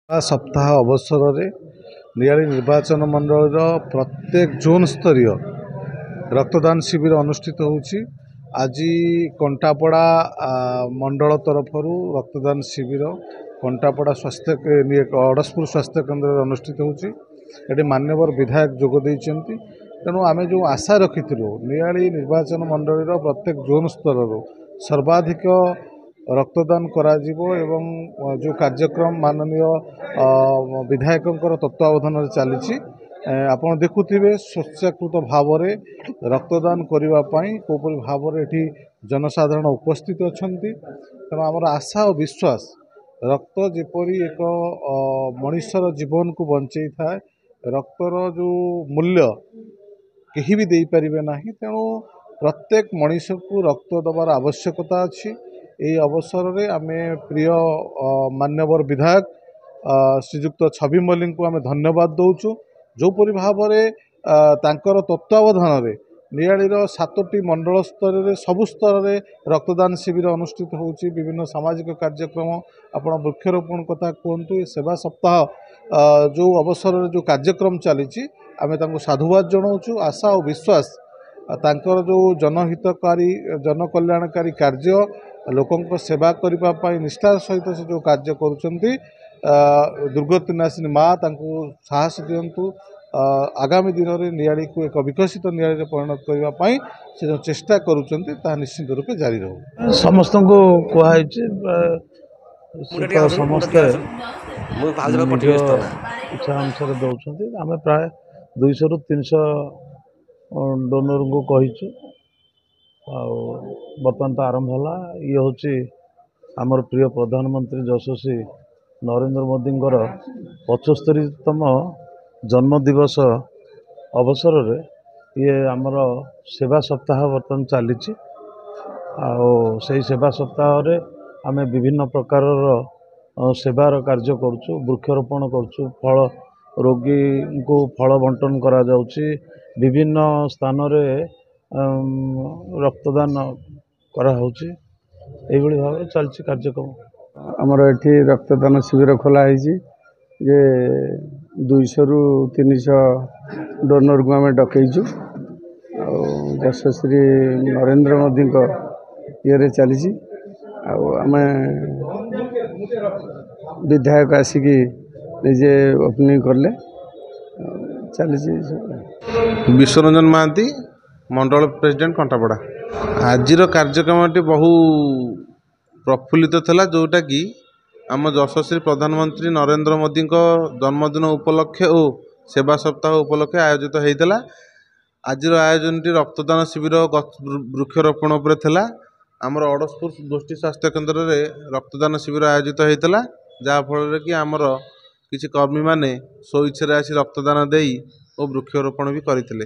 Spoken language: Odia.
ସପ୍ତାହ ଅବସରରେ ନିଆଳି ନିର୍ବାଚନ ମଣ୍ଡଳୀର ପ୍ରତ୍ୟେକ ଜୋନ୍ ସ୍ତରୀୟ ରକ୍ତଦାନ ଶିବିର ଅନୁଷ୍ଠିତ ହେଉଛି। ଆଜି କଣ୍ଟାପଡ଼ା ମଣ୍ଡଳ ତରଫରୁ ରକ୍ତଦାନ ଶିବିର କଣ୍ଟାପଡ଼ା ସ୍ୱାସ୍ଥ୍ୟ, ଅଡ଼ଶପୁର ସ୍ୱାସ୍ଥ୍ୟ କେନ୍ଦ୍ରରେ ଅନୁଷ୍ଠିତ ହେଉଛି। ଏଠି ମାନ୍ୟବର ବିଧାୟକ ଯୋଗ ଦେଇଛନ୍ତି। ତେଣୁ ଆମେ ଯେଉଁ ଆଶା ରଖିଥିଲୁ, ନିଆଳି ନିର୍ବାଚନ ମଣ୍ଡଳୀର ପ୍ରତ୍ୟେକ ଜୋନ୍ ସ୍ତରରୁ ସର୍ବାଧିକ ରକ୍ତଦାନ କରାଯିବ ଏବଂ ଯେଉଁ କାର୍ଯ୍ୟକ୍ରମ ମାନନୀୟ ବିଧାୟକଙ୍କର ତତ୍ତ୍ୱାବଧାନରେ ଚାଲିଛି, ଆପଣ ଦେଖୁଥିବେ ସ୍ୱେଚ୍ଛାକୃତ ଭାବରେ ରକ୍ତଦାନ କରିବା ପାଇଁ କେଉଁପରି ଭାବରେ ଏଠି ଜନସାଧାରଣ ଉପସ୍ଥିତ ଅଛନ୍ତି। ତେଣୁ ଆମର ଆଶା ଓ ବିଶ୍ୱାସ, ରକ୍ତ ଯେପରି ଏକ ମଣିଷର ଜୀବନକୁ ବଞ୍ଚେଇଥାଏ, ରକ୍ତର ଯେଉଁ ମୂଲ୍ୟ କେହି ବି ଦେଇପାରିବେ ନାହିଁ। ତେଣୁ ପ୍ରତ୍ୟେକ ମଣିଷକୁ ରକ୍ତ ଦେବାର ଆବଶ୍ୟକତା ଅଛି। ଏହି ଅବସରରେ ଆମେ ପ୍ରିୟ ମାନ୍ୟବର ବିଧାୟକ ଶ୍ରୀଯୁକ୍ତ ଛବି ମଲ୍ଲିକଙ୍କୁ ଆମେ ଧନ୍ୟବାଦ ଦେଉଛୁ, ଯେଉଁପରି ଭାବରେ ତାଙ୍କର ତତ୍ତ୍ୱାବଧାନରେ ନିଆଳିର 7ଟି ମଣ୍ଡଳ ସ୍ତରରେ ସବୁ ସ୍ତରରେ ରକ୍ତଦାନ ଶିବିର ଅନୁଷ୍ଠିତ ହେଉଛି। ବିଭିନ୍ନ ସାମାଜିକ କାର୍ଯ୍ୟକ୍ରମ, ଆପଣ ବୃକ୍ଷରୋପଣ କଥା କୁହନ୍ତୁ, ଏ ସେବା ସପ୍ତାହ ଯେଉଁ ଅବସରରେ ଯେଉଁ କାର୍ଯ୍ୟକ୍ରମ ଚାଲିଛି, ଆମେ ତାଙ୍କୁ ସାଧୁବାଦ ଜଣାଉଛୁ। ଆଶା ଓ ବିଶ୍ୱାସ, ତାଙ୍କର ଯେଉଁ ଜନହିତକାରୀ ଜନକଲ୍ୟାଣକାରୀ କାର୍ଯ୍ୟ, ଲୋକଙ୍କ ସେବା କରିବା ପାଇଁ ନିଷ୍ଠାର ସହିତ ସେ ଯେଉଁ କାର୍ଯ୍ୟ କରୁଛନ୍ତି, ଦୁର୍ଗତିନାଶିନୀ ମା ତାଙ୍କୁ ସାହସ ଦିଅନ୍ତୁ। ଆଗାମୀ ଦିନରେ ନିଆଳିକୁ ଏକ ବିକଶିତ ନିଆଳିରେ ପରିଣତ କରିବା ପାଇଁ ସେ ଯେଉଁ ଚେଷ୍ଟା କରୁଛନ୍ତି, ତାହା ନିଶ୍ଚିତ ରୂପେ ଜାରି ରହୁ। ସମସ୍ତଙ୍କୁ କୁହାହେଇଛି, ସମସ୍ତେ ନିଜ ଇଚ୍ଛା ଅନୁସାରେ ଦେଉଛନ୍ତି। ଆମେ ପ୍ରାୟ 200ରୁ 300 ଡୋନରଙ୍କୁ କହିଛୁ, ଆଉ ବର୍ତ୍ତମାନ ତ ଆରମ୍ଭ ହେଲା। ଇଏ ହେଉଛି ଆମର ପ୍ରିୟ ପ୍ରଧାନମନ୍ତ୍ରୀ ଯଶସ୍ୱୀ ନରେନ୍ଦ୍ର ମୋଦିଙ୍କର 75ତମ ଜନ୍ମଦିବସ ଅବସରରେ ଇଏ ଆମର ସେବା ସପ୍ତାହ ବର୍ତ୍ତମାନ ଚାଲିଛି। ଆଉ ସେଇ ସେବା ସପ୍ତାହରେ ଆମେ ବିଭିନ୍ନ ପ୍ରକାରର ସେବାର କାର୍ଯ୍ୟ କରୁଛୁ, ବୃକ୍ଷରୋପଣ କରୁଛୁ, ଫଳ ରୋଗୀଙ୍କୁ ଫଳ ବଣ୍ଟନ କରାଯାଉଛି, ବିଭିନ୍ନ ସ୍ଥାନରେ ରକ୍ତଦାନ କରାହେଉଛି। ଏଇଭଳି ଭାବରେ ଚାଲିଛି କାର୍ଯ୍ୟକ୍ରମ। ଆମର ଏଠି ରକ୍ତଦାନ ଶିବିର ଖୋଲା ହେଇଛି ଯେ 200ରୁ 300 ଡୋନରକୁ ଆମେ ଡକେଇଛୁ, ଆଉ ଯଶସ୍ୱୀ ନରେନ୍ଦ୍ର ମୋଦିଙ୍କ ଇଏରେ ଚାଲିଛି। ଆଉ ଆମେ ବିଧାୟକ ଆସିକି ନିଜେ ଓପନିଂ କଲେ, ଚାଲିଛି। ବିଶ୍ୱରଞ୍ଜନ ମହାନ୍ତି, ମଣ୍ଡଳ ପ୍ରେସିଡେଣ୍ଟ, କଣ୍ଟାପଡ଼ା। ଆଜିର କାର୍ଯ୍ୟକ୍ରମଟି ବହୁ ପ୍ରଫୁଲ୍ଲିତ ଥିଲା, ଯେଉଁଟାକି ଆମ ଯଶସ୍ୱୀ ପ୍ରଧାନମନ୍ତ୍ରୀ ନରେନ୍ଦ୍ର ମୋଦିଙ୍କ ଜନ୍ମଦିନ ଉପଲକ୍ଷେ ଓ ସେବା ସପ୍ତାହ ଉପଲକ୍ଷେ ଆୟୋଜିତ ହୋଇଥିଲା। ଆଜିର ଆୟୋଜନଟି ରକ୍ତଦାନ ଶିବିର, ବୃକ୍ଷରୋପଣ ଉପରେ ଥିଲା। ଆମର ଅଡ଼ଶପୁର ଗୋଷ୍ଠୀ ସ୍ୱାସ୍ଥ୍ୟ କେନ୍ଦ୍ରରେ ରକ୍ତଦାନ ଶିବିର ଆୟୋଜିତ ହୋଇଥିଲା, ଯାହାଫଳରେ କି ଆମର କିଛି କର୍ମୀମାନେ ସ୍ୱଇଚ୍ଛାରେ ଆସି ରକ୍ତଦାନ ଦେଇ ଓ ବୃକ୍ଷରୋପଣ ବି କରିଥିଲେ।